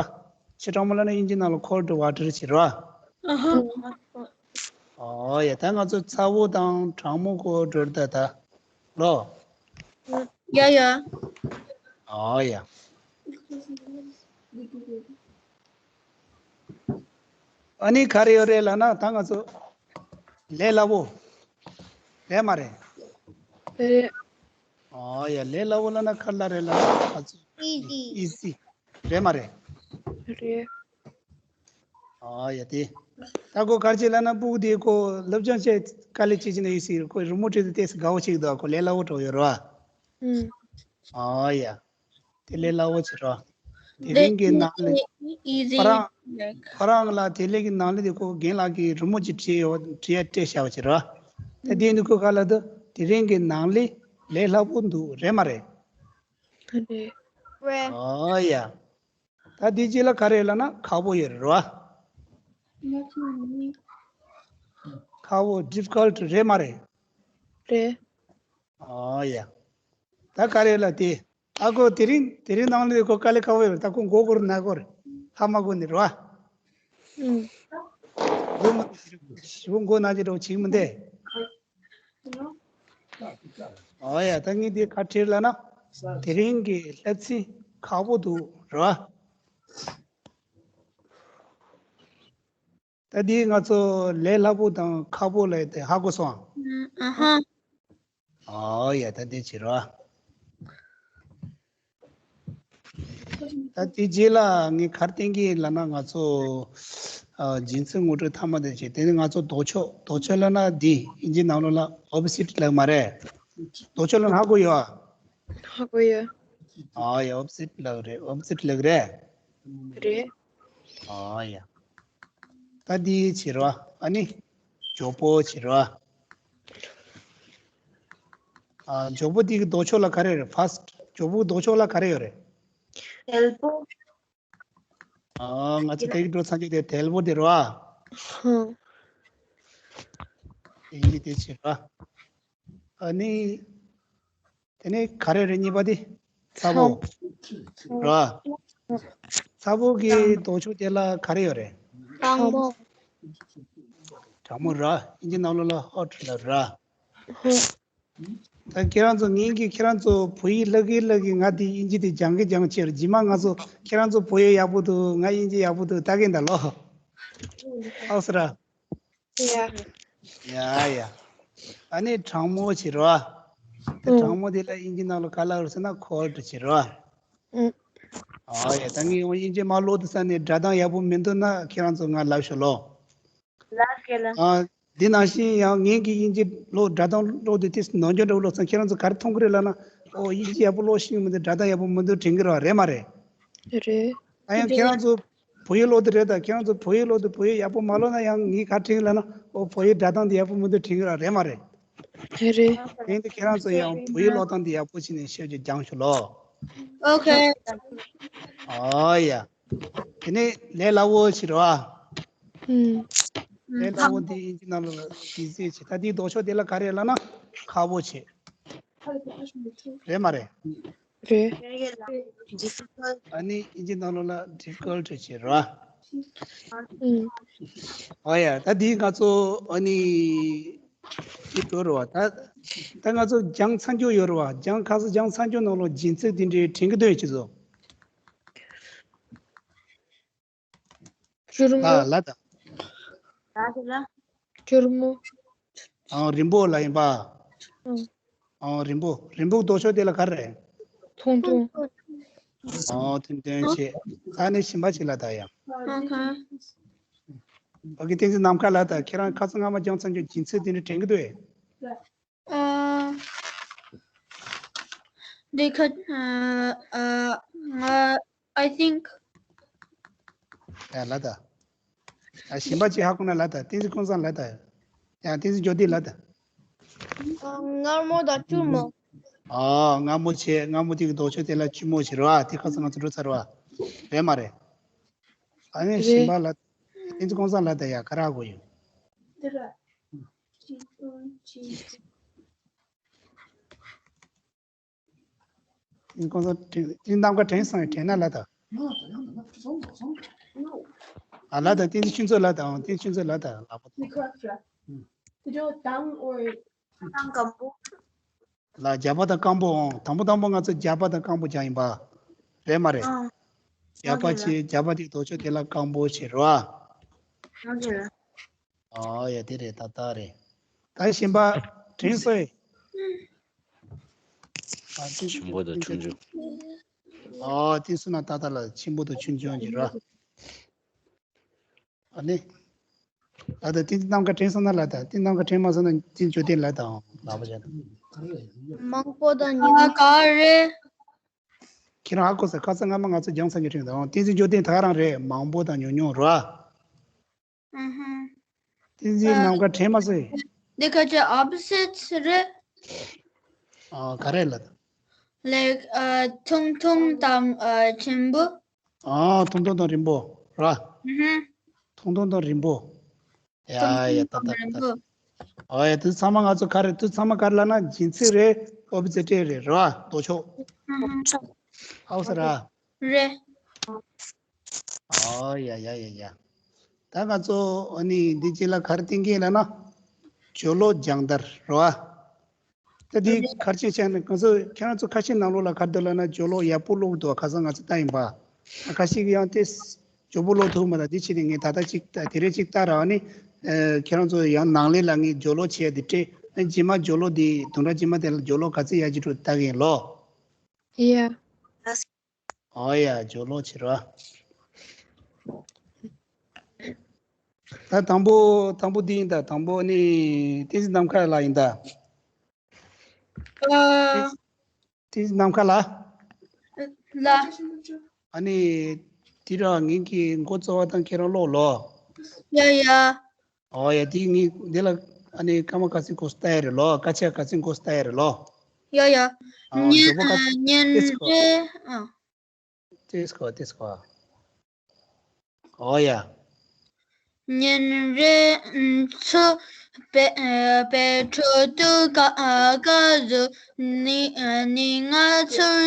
ཆུ་གྲང་མོ་ལབ་ན་དབྱིན་ཇི་ནང་ལ་ཁོལ་ཌི་ཝ་ཊར་བྱས་ར། ཨ་ཧ། ཨོ་ཡ། ད་ང་ཚོ་ཚ་པོ་དང་གྲང་མོ་གོ་འགྲོ་ད་ད་ལོ། ཡ་ཡ། ཨོ་ཡ། ཨ་ནི་ག་རེ་ཡོད་རེད་ལབ་ན། ད་ང་ཚོ་ལས་སླ་པོ་རེད་མ་རེད། རེད། ཨོ་ཡ། ལས་སླ་པོ་ལབ་ན་ག་རེ་རེད་ལབ་ན་ང་ཚོ་ཨི་ཟི། ཨི་ཟི་རེད་མ་རེད། རེད། ཨ་ཡ་དེ། ད་ཁོ་ག་རེ་བྱེད་ལབ་ན་སྤུ་གུ་དེ་ཁོ་སློབ་སྦྱོང་བྱེད་དཀའ་ལས་ཆེ་ཆེ་ན་ཡོད་སྲིད། ཁོ་རི་མོ་བྲིས་ཏེ་ཏོག་ཙམ་དགའ་བོ་བྱེད་ཀྱི་འདུག་ཁོ་ལས་སླ་བོ་འགྲོ་ཡོད་རེད་བ། ཨུམ། ཨ་ཡ། དེ་ལས་སླ་བོ་བྱེད་རོགས། དེ་རིང་གི་ནང་ལས། easy ཁོ་རང་། like ཁོ་རང་ལ་དེ་ལས་ཀྱི་ནང་ལས་དེ་ཁོ་རྒན་ལགས་ཀྱིས་རི་མོ་ཅིག་བྲིས་ཡོད་བྲིས་སྤྲད་བཞག་པ་ཅིག་རེད། ད་དེ་ནི་ཁོ་ག་ལ་འདུག་དེ་རིང་གི་ནང་ལས་ལས་སླ་བོ་འདུག་རེད་མ་རེད། རེད། ཨོ་ཡ། ད་དེ་རྗེས་ལ་ག་རེ་ལབ་ན་ཁག་པོ་ཡོད་རེད་རོ། ཁག་པོ་difficult རེད་མ་རེད། རེད། ཨོ་ཡ། ད་ག་རེ་ལབ་དེ། ཨ་ཁོ་དེ་རིང་དེ་རིང་ནང་ལས་ཁོ་དཀའ་ལས་ཁག་པོ་ཡོད་རེད། ད་ཁོ་མགོ་སྐོར་ན་སྐོར་ཧ་མ་གོ་ནི་རེད་བ། ཨུམ། མགོ་མ་ཞེ་པོ་མགོ་ན་ཅི་འདྲ་བོ་བྱེད་ཀྱི་མི་འདུག་ཨོ་ཡ། ད་ངས་འདི་ག་བྲིས་ལབ་ན་དེ་རིང་གི་བསླབ་ཚན་ཁག་པོ་འདུག་རེད་བ། ད་འདི་ང་ཚོ་ལས་སླ་པོ་དང་ཁག་པོ་ལབ་དེ་ཧ་གོ་སོང་ཨ། ཨ་ཧ། ཨོ་ཡ། ད་འདི་བྱེད་རོགས། ད་དེ་རྗེས་ལ་ངས་ག་རེ་བསྟན་གྱི་ལབ་ན་ང་ཚོ་ཨ་སྦྱིན་སྲེག་ངོ་སྤྲོད་ཐ་མ་དེ་བྱས། དེ་ནས་ང་ཚོ་ལྡོག་ཕྱོགས། ལྡོག་ཕྱོགས་ལབ་ན་འདི་ཨིན་ཇི་ནང་ལོགས་ལ་opposite ལབ་མ་རེད། ལྡོག་ཕྱོགས་ལབ་ན་ཧ་གོ་ཡོད་ཨ། ཧ་གོ་ཡོད། ཨ་ཡ། opposite ལབ་རེད། opposite ལབ་རེད། རེད། ཨ་ཡ། ད་འདི་བྱེད་རོགས། ཨ་ནི་འཇོག་པོ་བྱེད་རོགས། ཨ་འཇོག་པོ་འདི་གི་ལྡོག་ཕྱོགས་ལ་ག་རེ་རེད། first འཇོག་པོ་གི་ལྡོག་ཕྱོགས་ལ་ག་རེ་ཡོད་རེད། དལ་པོ། ཨ་ང་ཚོ་དེ་གི་འགྲོ་ཚང་ཆོག་དེ་དལ་པོ་དེ་རེད་བ། ཧུམ། ཨིན་ཇི་དེ་བྱེད་རོགས། ཨ་ནི། དེ་ནས་ག་རེ་རེད་གཉིས་པ་དེ། ཚ་པོ། ཚ་པོ། ར། ཚ་པོ་གི་ལྡོག་ཕྱོགས་དེ་ལ་ག་རེ་ཡོད་རེད། གྲང་མོ། གྲང་མོ་ར། ཨིན་ཇི་ནང་ལོགས་ལ་hot ལབ་ར། ཧུ། ད་ཁྱེད་རང་ཚོ་ངེད་ཀྱིས་ཁྱེད་རང་ཚོ་བོད་ཡིག་སློབ་ཀྱི་སློབ་ཀྱི་ང་དེ་ཨིན་ཇི་དེ་སྦྱང་གི་སྦྱང་ཕྱིར་རྗེས་མ་ང་ཚོ་ཁྱེད་རང་ཚོ་བོད་ཡིག་ཡག་པོ་འདུག་ང་ཨིན་ཇི་ཡག་པོ་འདུག་ལྟ་གིན་ད་ལོ། ཨོ་སི་ར། ཡ། ཡ་ཡ། ཨ་ནི་གྲང་མོ་བྱེད་རོགས། དེ་ཨུ། གྲང་མོ་དེ་ལ་དབྱིན་ཇི་ནང་ལ་ག་ལབ་རེད་ཟེར་ན་cold བྱེད་རོགས། ཨུ། ཨ་ཡ། ད་ངས་དབྱིན་ཇི་མ་ཀློག་དུས་ཙ་ནས་སྒྲ་གདངས་ཡག་པོ་མི་འདུག་ན་ཁྱེད་རང་ཚོ་ང་ལབ་ཤོག་ལོ། ལབ་ཀྱི་ལ། ཨ། འདི་ནང་བཞིན་ཡང་ངེད་ཀྱིས་དབྱིན་ཇི་ཀློག་སྒྲ་གདངས་ཀློག་དུས་དེ་ནོར་འཁྲུལ་འདྲ་བོ་ཀློག་ཙང་ཁྱེད་རང་ཚོ་ག་རེ་མཐོང་གི་རེད་ལབ་ན། ཨོ་དབྱིན་ཇི་ཡག་པོ་ཀློག་ཤེས་ཀྱི་མི་འདུག་སྒྲ་གདངས་ཡག་པོ་མི་འདུག་དྲན་གྱི་རེད་བ། རེད་མ་རེད། རེད། ཨ་ཡང་རེད། ཁྱེད་རང་ཚོ་བོད་ཡིག་ཀློག་དེ་རེད། ད་ཁྱེད་རང་ཚོ་བོད་ཡིག་ཀློག་དེ་བོད་ཡིག་ཡག་པོ་མ་ཀློག་ན་ཡང་ངས་ག་དྲན་ལབ་ན། ཨོ་བོད་ཡིག་སྒྲ་གདངས་འདི་ཡག་པོ་མི་འདུག་དྲན་གྱི་རེད། རེད་མ་རེད། རེད་རེད། དེ་འདི་ཁྱེད་རང་ཚོ་ཡང་བོད་ཡིག་ཀློག་སྟངས་འདི་ཡག་པོ་བྱས་ནས་ཤེས་རྒྱུ་སྦྱང་ཤོག་ལོ། ཨོ་ཁེ། ཨོ་ཡ། དེ་ནས་ལས་སླ་བོ་ཞིག་རེད་བ། ཨུམ། ལས་སླ་བོ་འདི་དབྱིན་ཇི་ནང་ལ་easy བྱས། ད་འདིའི་ལྡོག་ཕྱོགས་དེ་ལ་ག་རེ་ལབ་ན་ཁག་པོ་བྱས། རེད་མ་རེད། རེད། ཨ་ནི་དབྱིན་ཇི་ནང་ལོགས་ལ་difficult བྱས་རེད་བ། ཨུམ། ཨོ་ཡ། ད་འདི་ང་ཚོ་ཨ་ནི་འདི་འགྲོ་རེད་བ། ད་ད་ང་ཚོ་སྦྱང་ཚར་རྒྱུ་ཡོད་རེད་བ། སྦྱང་ཁ་སང་སྦྱང་ཚར་རྒྱུ་ནང་ལོགས་སྦྱིན་སྲེག་འདི་འདྲའི་དྲན་གྱི་འདུག་ཁྱེད་ཚོ། སྐྱུར་མོ། ལ་ལ་དང་། ལ་དེ་ལ། སྐྱུར་མོ། ཨང་རིང་པོ་ལ་ཡིན་པ། ཨང་། ཨང་རིང་པོ། རིང་པོ་ལྡོག་ཕྱོགས་དེ་ལ་ག་རེ་རེད། ཐུང་ཐུང་། ཨང་ཐུང་ཐུང་བྱས། ད་ནི་གཞན་པ་ཞིག་ལ་ད་ཡང་། ཨང་ཁ། ཨོ་ཁེ། བཀྲ་ཤིས་ནམ་མཁའ་ལ་ད་ཁྱེད་རང་ཁ་སང་སྔ་མ་སྦྱང་ཚར་རྒྱུ་སྦྱིན་སྲེག་དེ་འདྲ་དྲན་གྱི་འདུག་ཨེ། ཨ། འདི་ཁ། ཨ། ཨ། ང་། I think ཡ་ལ་ད། ཨ་གཞན་པ་ཅིག་ཧ་གོ་ན་ལ་ད། བསྟན་འཛིན་ཀུན་བཟང་ལ་ད། ཡ་བསྟན་འཛིན་ཇོ་ཏི་ལ་ད། ཨ། མངར་མོ་དང་སྐྱུར་མོ། ཨ། མངར་མོ་བྱས། མངར་མོ་དེ་གི་ལྡོག་ཕྱོགས་དེ་ལ་སྐྱུར་མོ་བྱས་རེད་བ། དེ་ཁ་སང་ང་ཚོ་འགྲོ་ཚར་བ། རེད་མ་རེད། ཨ་ནི་རེད། གཞན་པ་ལ། བསྟན་འཛིན་ཀུན་བཟང་ལ་ད་ཡ་ག་རེ་ཧ་གོ་ཡོད། ཁོང་ཚོ་དྲན་དྲན་གནམ་ཁ་དྲན་སོང་ཡང་དྲན་ན་ལ་ད། ཨ་ལ་ད་བསྟན་འཛིན་ཆོས་མཚོ་ལ་ད། ཨང་བསྟན་འཛིན་ཆོས་མཚོ་ལ་ད་ལགས་པ། ལ་རྒྱ་པ་དང་སྐམ་པོ། ཨང་དང་པོ་དང་པོ་ང་ཚོ་རྒྱ་པ་དང་སྐམ་པོ་སྦྱངས་ཡིན་པ། རེད་མ་རེད། རྒྱ་པ་བྱས། རྒྱ་པ་དེ་ལྡོག་ཕྱོགས་དེ་ལ་སྐམ་པོ་བྱས་རེད་བ། ཨོ་ཡ་དེ་རེད། ད་ལྟ་རེད། ད་གཞན་པ་དྲན་སོང་ཡེ། ཨ་དེ་ཆེན་པོ་དང་ཆུང་ཆུང་། ཨོ་དེ་སུ་ན་ད་ལྟ་ལ་ཆེན་པོ་དང་ཆུང་ཆུང་གི་ར། ཨ་ནི། ལ་ད་ཏིན་ཙི་ནམ་མཁའ་དྲན་སོང་ན་ལ་ད་ཏིན་ཙི་ནམ་མཁའ་དྲན་མ་སོང་ན་ཏིན་ཙི་འབྱོར་ལྡན་ལ་ད་ལག་པ་བྱ་ད། མང་པོ་དང་ཉུང་ཉུང་། ག་རེ། ཁྱེད་རང་ཧ་གོ་ས་ཁ་སང་སྔ་མ་ང་ཚོ་སྦྱངས་ཚར་གྱི་རེད་ད། ཏིན་ཙི་འབྱོར་ལྡན་ད་ག་རང་རེད། མང་པོ་དང་ཉུང་ཉུང་ར། ཨུ་ཧུ། ཏིན་ཙི་ནམ་མཁའ་དྲན་མ་སོང་། འདི་ཁ་ཅིག་opposites རེད། ཨ་ག་རེ་ལ་ད། ལེགས་ཨ་ཐུང་ཐུང་དང་ཨ་ཆེན་པོ། ཨ་ཐུང་ཐུང་དང་རིང་པོ་ར། ཨུ་ཧུ། ཐུང་ཐུང་དང་རིང་པོ། ཡ་ཐུང་ཡ་ཐུང་ད་དང་ད་རིང་ད་པོ། ད། ཨོ་ཡ་དེ་ཚང་མ་ང་ཚོ་ག་རེ་དེ་ཚང་མ་ག་རེ་ལབ་ན་སྦྱིན་ཚིག་རེད། opposites རེད་ར། ལྡོག་ཕྱོགས། ཨུ་ཧུ། ཧ་གོ་ས་ར། རེད། ཨོ་ཡ་ཡ་ཡ་ཡ། ད་ང་ཚོ་ཨ་ནི་འདི་རྗེས་ལ་ག་རེ་བསྟན་གྱི་ལབ་ན། སྦྱོར་ཀློག་སྦྱང་བརྡར་རེད་བ། ད་འདི་ག་རེ་བྱས་བྱས་ནས་ང་ཚོ་ཁྱེད་རང་ཚོ་ཁ་ཤས་ནང་ལོགས་ལ་ག་རེ་འདུག་ལབ་ན་སྦྱོར་ཀློག་ཡག་པོ་ཀློག་འདུག་ཁ་སང་ང་ཚོ་ལྟ་ཡིན་པ། ཁ་ཤས་ཀྱིས་ཡང་དེ་སྦྱོར་པོ་ཀློག་ཐུབ་མ་ད་འདི་བྱས་ནས་ངས་ད་ལྟ་གཅིག་ད་དེ་རིང་གཅིག་ལྟ་ར་ནི། ཨ་ཁྱེད་རང་ཚོ་ཡང་ནང་ལས་ལ་ངས་སྦྱོར་ཀློག་བྱས་ཏེ་སྤྲད། ཨ་རྗེས་མ་སྦྱོར་ཀློག་འདི་བདུན་ཕྲག་རྗེས་མ་དེ་ལ་སྦྱོར་ཀློག་ག་ཚོད་ཡག་ཅིག་འགྲོ་ལྟ་གི་ཡིན་ལོ། ཡ། ཨོ་ཡ་སྦྱོར་ཀློག་བྱེད་རོགས། ད་དང་པོ་དང་པོ་འདི་ཡིན་ད། དང་པོ་ནི་ཏིན་ཙི་ནམ་མཁའ་ལ་ཡིན་ད། ཨ། ཏིན་ཙི་ནམ་མཁའ་ལ། ལ། ཨ་ནི་དེ་ར་ངེད་ཀྱི་མགོ་གཙོ་བ་དང་ཁྱེད་རང་ཀློག་ལོ། ཡ་ཡ། ཨོ་ཡ་དེ་ངས་འདི་ལ་ཨ་ནི་སྐར་མ་ག་ཚོད་འགོར་སོང་ལྟ་ཡ་རེད་ལོ། སྐར་ཆ་ག་ཚོད་འགོར་སོང་ལྟ་ཡ་རེད་ལོ། ཡ་ཡ། ཨ་ཉན་ཉན་རེ་ཨ། ཏེས་ཀོ་ཏེས་ཀོ། ཨོ་ཡ། ཉིན་རེ་ཚོ་པེ་པེ་ཁྲོད་དུ་ཀ་ཀ་ཟུ་ནི་ནི་ང་ཚུར་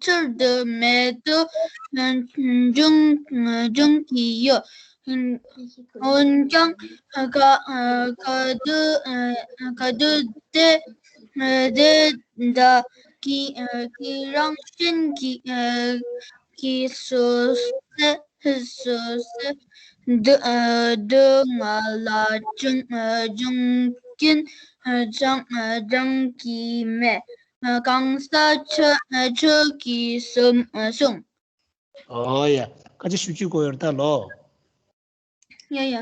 ཚུར་དུ་མེད་དུ་འབྱུང་འབྱུང་གི་ཡོད། འོན་ཀྱང་ག་ག་དུས་ག་དུས་དེ་དེ་འདྲ་གི་གི་རང་བཞིན་གྱི་གི་སོ་སེ་སོ་སེ་འདི་འདི་ང་ལ་འབྱུང་འབྱུང་གིན་ཅང་ཅང་གི་མེད། གང་ཟག་ཆོས་ཆོས་ཀྱི་གསུང་གསུང་། ཨོ་ཡ། ཁ་ཆེ་ཞུ་ཅིག་གོ་ཡོད་ད་ལོ། ཡ་ཡ།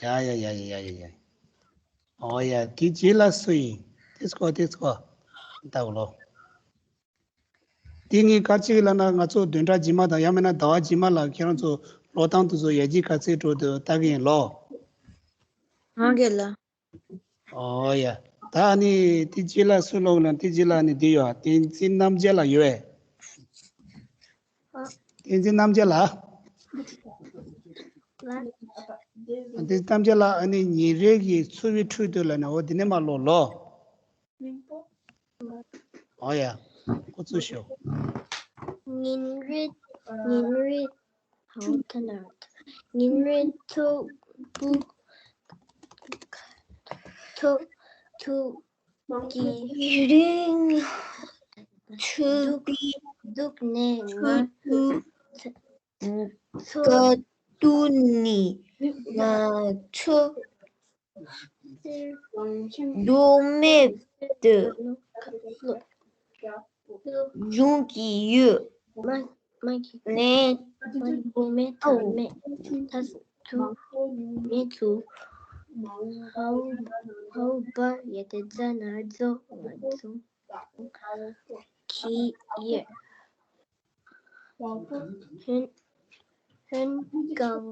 ཡ་ཡ་ཡ་ཡ་ཡ་ཡ་ཡ། ཨོ་ཡ་དེ་རྗེས་ལ་སུ་ཡིན། ཏེས་ཀོ་ཏེས་ཀོ། ལྟ་གོ་ལོ། དེ་ངས་ག་ཅིག་ལབ་ན་ང་ཚོ་བདུན་ཕྲག་རྗེས་མ་དང་ཡང་མིན་ན་ཟླ་བ་རྗེས་མ་ལ་ཁྱེད་རང་ཚོ་ཀློག་སྟངས་དེ་ཚོ་ཡར་རྒྱས་ག་ཚད་འགྲོ་འདུག་ལྟ་གི་ཡིན་ལོ། ང་གི་ལ། ཨོ་ཡ། ད་ནི་དེ་རྗེས་ལ་སུ་ཀློག་ན་དེ་རྗེས་ལ་ནི་འདི་ཡོད། བསྟན་འཛིན་རྣམ་རྒྱལ་ལགས་ཡོད་པས། བསྟན་འཛིན་རྣམ་རྒྱལ་ལགས། བསྟན་འཛིན་རྣམ་རྒྱལ་ལགས་ཨ་ནི་ཉིན་རེ་གི་འཚོ་བའི་ཁྲོད་དུ་ལབ་ནས་འོ་འདི་ནས་མར་ཀློག་ལོ། ཨོ་ཡ། ཁོ་ཚོས་ཤོག་ཉིན་རེ་ཉིན་རེ་ཧའོ་ཐ་ན་ཉིན་རེ་ཐུག་ཐུག་ཐུག་ཐུག་གི་རིང་ཆུ་འདུག་ནས་ང་ཚོ་ཀ་ཏུ་ནི་ང་ཚོ་འདུག་མེད་དུ་འབྱུང་གི་ཡོད། ནས་འདུག་མེད་དུ་མེད་ཐ་དུ་མེད་དུ་ཧའོ་ཧའོ་བར་ཡ་དེ་ཙ་ན་རྫོགས་ང་ཚོ་གི་ཡེ། ཧན་ཧན་གང་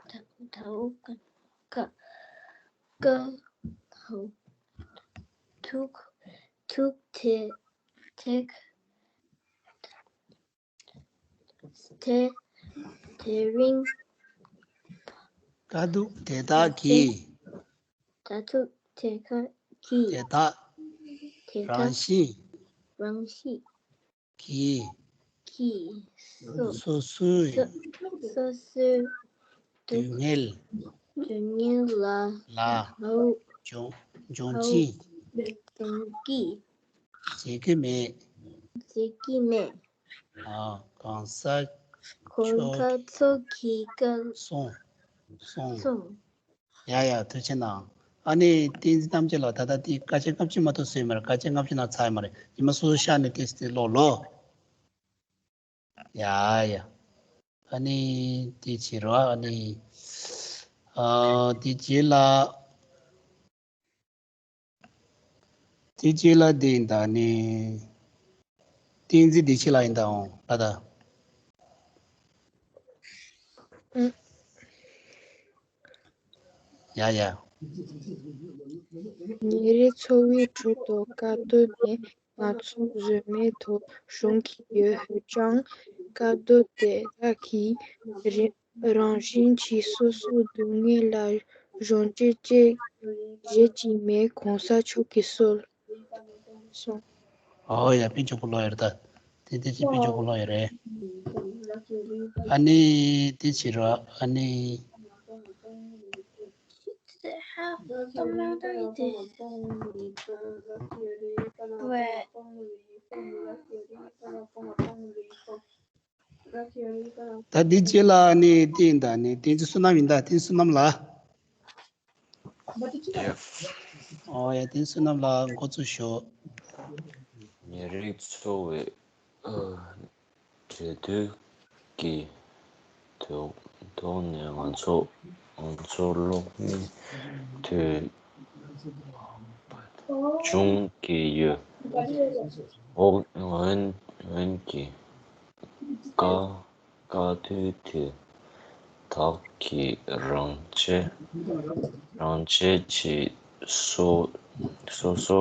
ད་ད་ཀ་ཀ་ཀ་ཐུག་ཐུག་ཐེ་ཐེག་དེ་དེ་རིང་ད་དུང་དེ་དག་གི་ད་དུང་དེ་དག་གི་དེ་དག་དེ་དག་རང་བཞིན་རང་བཞིན་གྱི་གྱི་སོ་སོ་སོའི་སོ་སོའི་སྡུག་བསྔལ་སྡུག་བསྔལ་ལ་ལ་འབྱུང་འབྱུང་ཅིང་འབྱུང་གི་བྱེད་ཀྱི་མེད། བྱེད་ཀྱི་མེད། ཨ། གང་ཟག་གང་ཟག་ཚོགས་ཀྱི་སྐལ་སོང་སོང་། སོང་། ཡ་ཡ་ཐུགས་རྗེ་གནང་། ཨ་ནི་བསྟན་འཛིན་རྣམ་རྒྱལ་ལགས་ད་ལྟ་དེ་སྐར་ཆ་ལྔ་བཅུ་མ་གཏོགས་བཟོས་མ་རེད། སྐར་ཆ་ལྔ་བཅུ་ནང་ཚར་ཡོད་མ་རེད། ཉི་མ་སོ་སོ་ཤར་ནས་ཏོག་ཙམ་ཀློག་ལོ། ཡ་ཡ། ཨ་ནི་དེ་བྱེད་རོགས། ཨ་ནི་ཨ་དེ་རྗེས་ལ། དེ་རྗེས་ལ་དེ་ཡིན་ད་ནི། བསྟན་འཛིན་བདེ་ཆེན་ལགས་ཡིན་ད་འོང་ལ་ད། ཨུ། ཡ་ཡ། ཉིན་རེའི་འཚོ་བའི་ཁྲོད་དུ་དཀའ་སྡུག་ནི་ང་ཚོ་བཟོས་མེད་དུ་བྱུང་གི་ཡོད། འོན་ཀྱང་དཀའ་སྡུག་དེ་དག་གིས་རི་རང་བཞིན་གྱིས་སོ་སོའི་སྡུག་བསྔལ་ལ་གཞོམ་བྱེད་ཅིག་བྱེད་ཀྱི་མེད། གོང་ས་མཆོག་གིས་གསུངས། ཨོ་ཡ། དཔེ་མཆོག་པོ་ཀློག་ཡོད་རེད་ད། དེ་དེ་ཅི་དཔེ་མཆོག་པོ་ཀློག་ཡོད་རེད། ཨ་ནི་དེ་བྱེད་རོགས། ཨ་ནི། ད་འདི་རྗེས་ལ་ནི་བསྟན་ད་ནི་བསྟན་འཛིན་བསོད་ནམས་ཡིན་ད། བསྟན་འཛིན་བསོད་ནམས་ལགས། ཨོ་ཡ། བསྟན་འཛིན་བསོད་ནམས་ལགས་འགོ་ཚུགས་ཤོག། ཉིན་རེའི་འཚོ་བའི་ཨ་འབྲས་དུས་ཀྱི་ཐོག་ཐོག་ནས་ང་ཚོ་ང་ཚོ་གློག་མེ་དུས་བྱུང་གི་ཡོད། འོ་འོན་འོན་ཀྱང་དཀའ་དཀའ་སྡུག་དེ་དག་གིས་རང་བྱས་རང་བྱས་ཀྱི་སོ་སོ་སོ་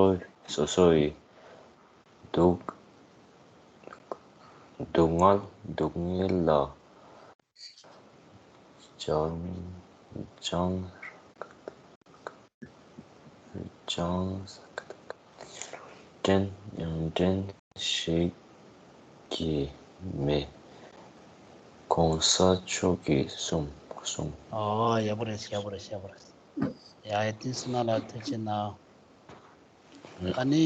སོ་སོ་ཡི་སྡུག་སྡུག་བསྔལ་སྡུག་བསྔལ་ལ་སྦྱང་སྦྱང་སྦྱང་དྲན་ཡང་དྲན་ཞིག་གི་མེད། གོང་ས་མཆོག་གིས་གསུངས་གསུངས། ཨོ་ཡག་པོ་རེད། ཡག་པོ་རེད། ཡག་པོ་རེད། ཡ་ཡ། བསྟན་འཛིན་བསོད་ནམས་ལགས་ཐུགས་རྗེ་གནང་། ཨ་ནི།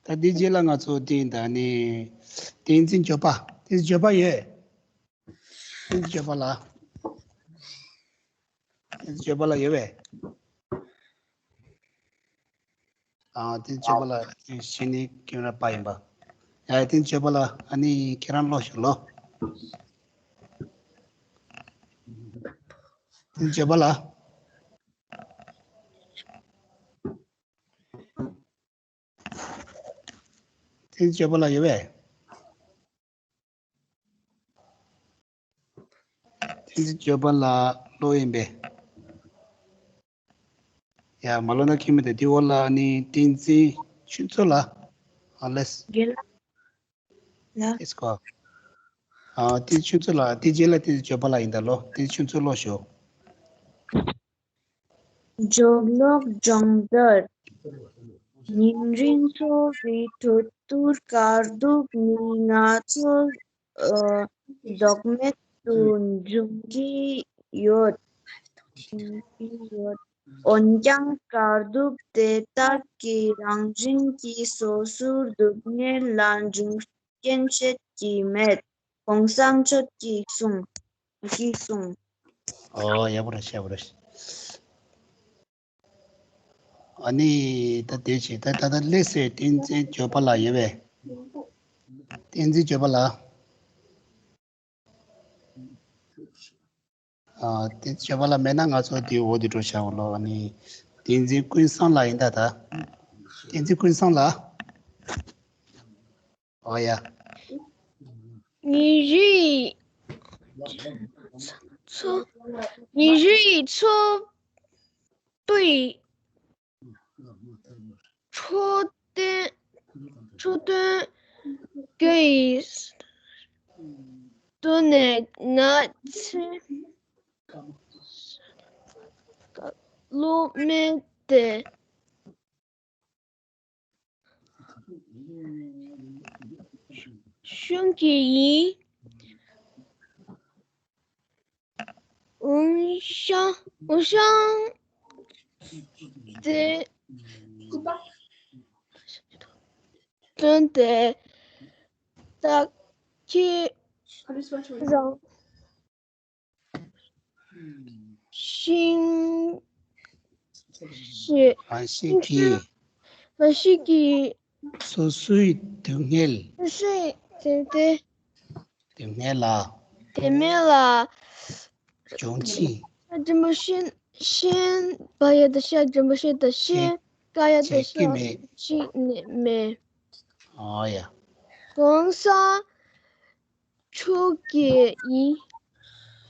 ད་འདི་རྗེས་ལ་ང་ཚོ་བསྟན་ད་ནི་བསྟན་འཛིན་འགྱོད་པ། བསྟན་འཛིན་འགྱོད་པ་ཡོད། བསྟན་འཛིན་འགྱོད་པ་ལགས། བསྟན་འཛིན་འགྱོད་པ་ལགས་ཡོད་པས། ཨ་བསྟན་འཛིན་འགྱོད་པ་ལགས་ཤེས་ནི་ཀེམ་ར་པ་ཡིན་པ། ཡ་བསྟན་འཛིན་འགྱོད་པ་ལགས། ཨ་ནི་ཁྱེད་རང་ཀློག་ཤོག་ལོ། བསྟན་འཛིན་འགྱོད་པ་ལགས། བསྟན་འཛིན་འགྱོད་པ་ལགས་ཡོད་པས། བསྟན་འཛིན་འགྱོད་པ་ལགས་ཀློག་ཡིན་པས། ཡ་མ་ཀློག་ན་ཁྱད་མི་འདུག། དེའི་འོག་ལ་ནི་བསྟན་འཛིན་ཆོས་མཚོ་ལགས། ཨ་ལེས། རྒན་ལགས། ཨེས་ཀོ། ཨ་བསྟན་འཛིན་ཆོས་མཚོ་ལགས། དེ་རྗེས་ལ་བསྟན་འཛིན་འགྱོད་པ་ལགས་ཡིན་ད་ལོ། བསྟན་འཛིན་ཆོས་མཚོ་ཀློག་ཤོག། འགྱོད་ལོག་སྦྱོང་བརྡར། ཉིན་རེའི་འཚོ་བའི་ཁྲོད་དུ་དཀའ་སྡུག་ནི་ང་ཚོ་ཨ་ལྡོག་མེད་དུ་འབྱུང་གི་ཡོད། འབྱུང་གི་ཡོད། འོན་ཀྱང་དཀའ་སྡུག་དེ་དག་གིས་རང་བཞིན་གྱིས་སོ་སོའི་སྡུག་བསྔལ་ལ་འབྱུང་རྐྱེན་བྱེད་ཀྱི་མེད། གོང་ས་མཆོག་གིས་གསུངས། གིས་གསུངས། ཨོ་ཡག་པོ་རེད། ཡག་པོ་རེད། ཨ་ནི་ད་དེ་བྱས་ད་ད་ད་ལེ་སེ་བསྟན་འཛིན་འགྱོད་པ་ལགས་ཡོད་པས། བསྟན་འཛིན་འགྱོད་པ་ལགས། ཨ་བསྟན་འཛིན་འགྱོད་པ་ལགས་མེད་ན་ང་ཚོ་དེའི་འོག་དེ་འགྲོ་བྱའོ་ལོ། ཨ་ནི་བསྟན་འཛིན་ཀུན་བཟང་ལགས་ཡིན་ད་ད། བསྟན་འཛིན་ཀུན་བཟང་ལགས། ཨོ་ཡ། ཉིན་རེའི་འཚོ་ཉིན་རེའི་འཚོ་བའི་འཕྲོད་བསྟེན་འཕྲོད་བསྟེན་དགེ་ཡི་དོན་ནས་ང་ཚོས་གློག་མེ་དེ། ཤོང་གི་ཡིན། འོན་ཀྱང་འོན་ཀྱང་དེ་དོན་དེ་ད་ཁྱེད་རང་ཤིང་ཞེས་ཨ་ཤིང་གི་མ་ཤི་གི། སོ་སོའི་སྡུག་བསྔལ། སོ་སོའི་དེ་དེ། སྡུག་བསྔལ་ལ། དེ་མེད་ལ། སྦྱོང་ཕྱིར། འཇམ་པོ་ཤེས་ཤེས་པ་ཡ་དང་ཤ་འཇམ་པོ་ཤེས་དང་ཤེས་ཀ་ཡ་དང་ཤ་ཤེས་ཀྱི་མེད། ཤེས་ནི་མེད། ཨོ་ཡ། གོང་ས་མཆོག་གི་ཡིན།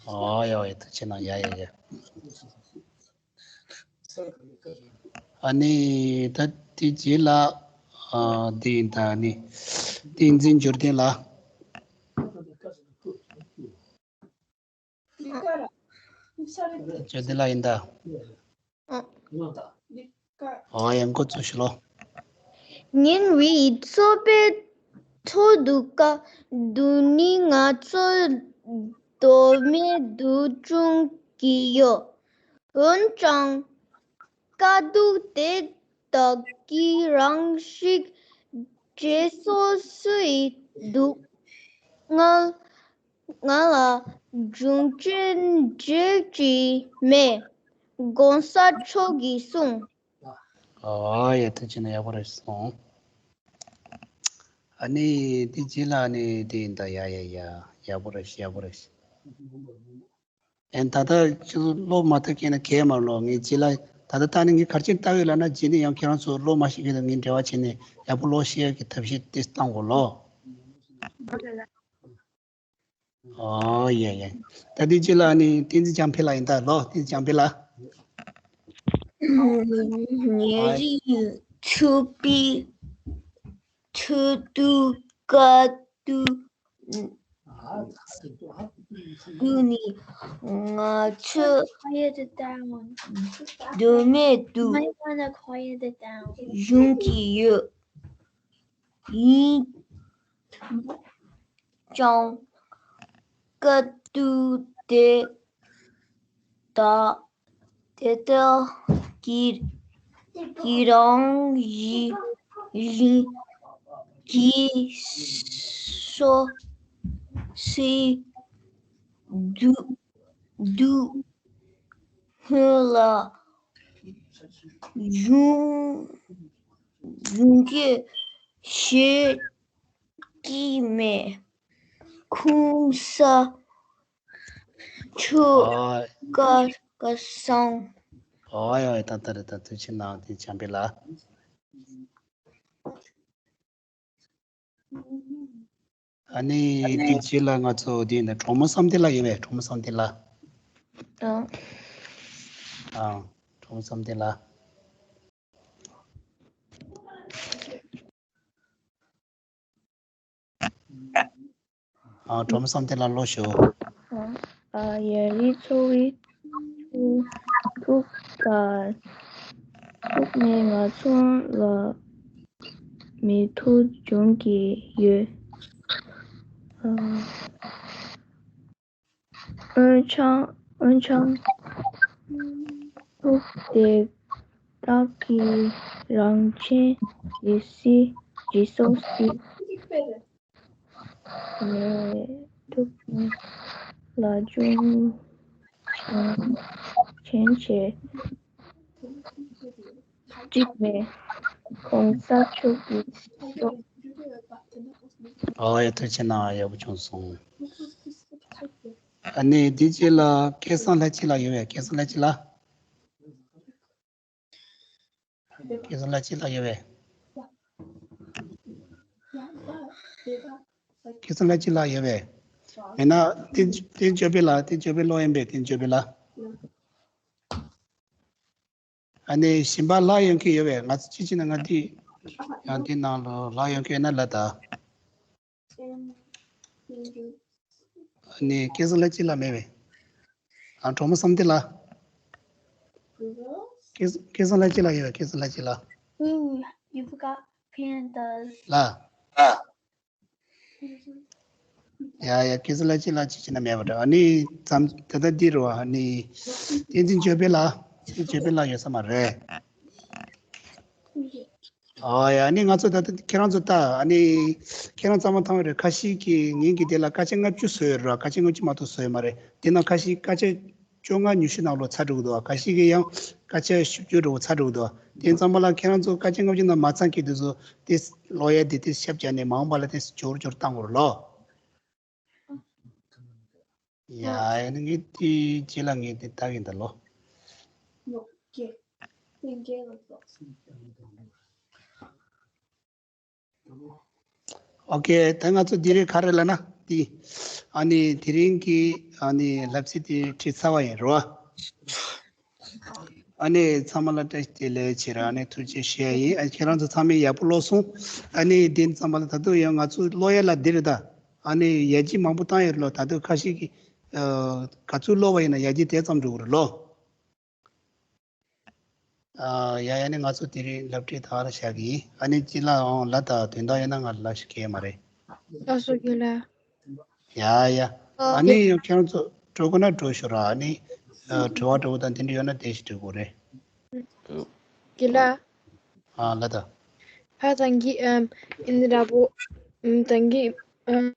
ཨོ་ཡ་ཨོ་ཡ་ཐུགས་ཆེ་གནང་། ཡ་ཡ་ཡ། ཨ་ནི་ད་དེ་རྗེས་ལ་ཨ་འདི་ཡིན། ད་ནི་བསྟན་འཛིན་འབྱོར་ལྡན་ལགས། འབྱོར་ལྡན་ལགས་ཡིན་ད། ཨོ་ཡ་འགོ་བཙུགས་ཤོག་ལོ། ཉིན་རེའི་འཚོ་བའི་ཐོག་ཏུ་དཀའ་སྡུག་ནི་ང་ཚོ་དོ་མེད་དུ་བྱུང་གི་ཡོད། འོན་ཀྱང་། དཀའ་སྡུག་དེ་དག་གིས་རང་ཤི་བྱེད་སོ་སོའི་སྡུག་བསྔལ་ང་ལ་སྦྱོང་བྱེད་འཇིགས་ཀྱི་མེད། གོང་ས་མཆོག་གིས་གསུངས། ཨ་ཡ་ཐུགས་རྗེ་གནང་། ཡག་པོ་རེད་སོང་། ཨ་ནི་དེ་རྗེས་ལ་ཨ་ནི་དེ་ཡིན་ད། ཡ་ཡ་ཡ་ཡག་པོ་རེད། ཡག་པོ་རེད། ཨེ་ད་ལྟ་ཁྱེད་ཚོ་ཀློག་མ་ཐུབ་མཁན་ན་གས་མ་ཀློག་ངས་རྗེས་ལ་ད་ལྟ་ད་ནི་ངས་ག་རེ་བྱས་ནས་ལྟ་གི་ཡོད་ལབ་ན། རྗེས་ནས་ཡང་ཁྱེད་རང་ཚོ་ཀློག་མ་ཤེས་མཁན་དང་ངས་འབྲེལ་བ་བྱས་ནས་ཡག་པོ་ཀློག་ཤེས་ཡག་གི་ཐབས་ཤེས་དེ་བཏང་དགོས་ལོ། ཨོ་ཡ་ཡ། ད་དེ་རྗེས་ལ་ནི་བསྟན་འཛིན་བྱམས་འཕེལ་ལགས་ཡིན་ད་ལོ། བསྟན་འཛིན་བྱམས་འཕེལ་ལགས། ཉིན་རེའི་འཚོ་བའི་ཁྲོད་དུ་དཀའ་སྡུག་སྡུག་ནི་ང་ཚོ་དོ་མེད་དུ་བྱུང་གི་ཡོད། ཡིན་ཀྱང་། དཀའ་སྡུག་དེ་དག་དེ་དག་གིས་གིས་རང་བཞིན་གྱིས་སོ་སོའི་སྡུག་སྡུག་བསྔལ་ལ་སྦྱོང་སྦྱོང་བརྡར་བྱེད་ཀྱི་མེད། གོང་ས་མཆོག་ཨ། བཀའ་བཀའ་གསུངས། ཨོ་ཡ་ཡ། ད་ལྟ་རེད། ད་ཐུགས་རྗེ་གནང་། དེ་བྱམས་པའི་ལ། ཨ་ནི་དེ་རྗེས་ལ་ང་ཚོ་དེ་ནས་གྲོགས་མོ་བསམ་གཏན་ལགས་ཡོད་པས། གྲོགས་མོ་བསམ་གཏན་ལགས། ཨ། ཨ། གྲོགས་མོ་བསམ་གཏན་ལགས། ཨ། གྲོགས་མོ་བསམ་གཏན་ལགས་ཀློག་ཤོག་ཨ། ཉིན་རེའི་འཚོ་བའི་ཐུག་དཀའ་སྡུག་ནི་ང་ཚོ་ལ་མི་ཐུག་བྱུང་གི་ཡོད། ཨ། འོན་ཀྱང་འོན་ཀྱང་། ཐུག་དེ་དག་གིས་རང་བཞིན་གྱིས་སོ་སོའི་ནས་སྡུག་བསྔལ་ལ་སྦྱོང་བརྡར་བྱེད་ཀྱི་མེད། གོང་ས་མཆོག་གིས་གསུངས། ཨོ་ཡ། ཐུགས་རྗེ་གནང་། ཡག་པོ་བྱུང་སོང་། ཨ་ནི་དེ་རྗེས་ལ་སྐལ་བཟང་ལྷ་སྐྱིད་ལགས་ཡོད་པས། སྐལ་བཟང་ལྷ་སྐྱིད་ལགས། སྐལ་བཟང་ལྷ་སྐྱིད་ལགས་ཡོད་པས། སྐལ་བཟང་ལྷ་སྐྱིད་ལགས་ཡོད་པས། མེད་ན་བསྟན་བསྟན་འབྱོར་འཕེལ་ལགས། བསྟན་འབྱོར་འཕེལ་ལགས་ཡིན་པས། བསྟན་འབྱོར་འཕེལ་ལགས། ཨ་ནི་གཞན་པ་ལྷག་ཡོང་མཁན་ཡོད་པས། ང་ཚོ་གཅིག་བྱས་ན་ང་འདི་ཡང་འདི་ནང་ལ་ལྷག་ཡོང་མཁན་ཡོད་ན་ལབ་དང་། ཨ་ནི་སྐལ་བཟང་ལྷ་སྐྱིད་ལགས་མེད་པས། ཨ། གྲོགས་མོ་བསམ་གཏན་ལགས། སྐལ་སྐལ་བཟང་ལྷ་སྐྱིད་ལགས་ཡོད་པས། སྐལ་བཟང་ལྷ་སྐྱིད་ལགས། ལགས། ཡ་ཡ། སྐལ་བཟང་ལྷ་སྐྱིད་ལགས་གཅིག་བྱས་ན་མེད་པ་འདྲ། ཨ་ནི་མཚམས་ད་ལྟ་འདི་རུ་ཨ་ནི་བསྟན་འཛིན་འབྱོར་འཕེལ་ལགས། བསྟན་འཛིན་འབྱོར་འཕེལ་ལགས་ཡོད་ས་མ་རེད། ཨ་ཡ། ཨ་ནི་ང་ཚོ་ད་ལྟ་ཁྱེད་རང་ཚོ་ལྟ། ཨ་ནི་ཁྱེད་རང་གཙང་མ་ཐང་བ་རེད། ཁ་ཤས་ཀྱིས་ངེད་ཀྱི་དེ་ལ་སྐར་ཆ་ལྔ་བཅུ་བཟོས་ཡོད་རེད། སྐར་ཆ་ལྔ་བཅུ་མ་གཏོགས་བཟོས་ཡོད་མ་རེད། དེ་ནང་ཁ་ཤས་སྐར་ཆ་ བཅོ་ལྔ་ཉི་ཤུ་ནང་ལོགས་ཚར་འགྲོ་གི་འདུག་ཁ་ཤས་ཀྱིས་ཡང་སྐར་ཆ་བཞི་བཅུ་འདྲ་བོ་ཚར་འགྲོ་གི་འདུག་དེ་ཙམ་པ་ལ་ཁྱེད་རང་ཚོ་སྐར་ཆ་ལྔ་བཅུ་ནང་མ་ཚང་གི་དུས་སུ་དེ་ཀློག་ཡ་དེ་དེ་ཤབ་བྱས་ནས་མ་འོངས་པ་ལ་དེ་འབྱོར་འབྱོར་བཏང་དགོས་རེད་ལོ། ཡ་ཡ་ནི་ངས་དེ་རྗེས་ལ་ངས་དེ་ལྟ་གི་འདུག་ལོ། ཨོ་ཀེ། ད་ང་ཚོ་འདི་རིང་ག་རེ་ལབ་ན་འདི། ཨ་ནི་དེ་རིང་གི་ཨ་ནི་བསླབ་ཚིགས་དེ་ཁྲིད་ཚར་བ་ཡིན་རོ། ཨ་ནི་ཚང་མ་ལ་བཀྲ་ཤིས་བདེ་ལེགས་བྱེད་ར། ཨ་ནི་ཐུགས་རྗེ་ཆེ་ཡིན། ཨ་ཁྱེད་རང་ཚོ་ཚང་མས་ཡག་པོ་ཀློག་སོང་། ཨ་ནི་དེ་ཚང་མ་ལ་ད་དུང་ཡང་ང་ཚོ་ཀློག་ཡ་ལ་འདི་རེད་ད། ཨ་ནི་ཡར་རྒྱས་མང་པོ་བཏང་ཡོད་རེད་ལོ། ད་དུང་ཁ་ཤས་ཀྱིས་ཨ་ག་ཚོད་ཀློག་པ་ཡིན་ན་ཡར་རྒྱས་དེ་ཙམ་འགྲོ་གི་རེད་ལོ། ཨ་ཡ་ཡ་ནི་ང་ཚོ་དེ་རིང་སློབ་ཁྲིད་ད་ག་རང་བཞག་གི་ཡིན། ཨ་ནི་སྤྱི་ལ་འོང་ལ་ད་དོན་དག་ཡོད་ན་ང་ལ་ཞིག་གས་མ་རེད། ལགས་སོ་རྒན་ལགས། ཡ་ཡ། ཨ་ཨ་ནི་ཡང་ཁྱེད་རང་ཚོ་འགྲོ་དགོས་ན་འགྲོ་ཤོག་ར། ཨ་ནི་ཨ་དྲི་བ་འདྲ་བོ་དང་དེ་འདྲ་ཡོད་ན་དེ་ཞིག་འགྲོ་དགོས་རེད། རྒན་ལགས། ཨ་ལ་ད། ཕ་ཐང་གི་ཨམ་ཨིན་ར་བོ་ཨམ་ཐང་གི་ཨམ།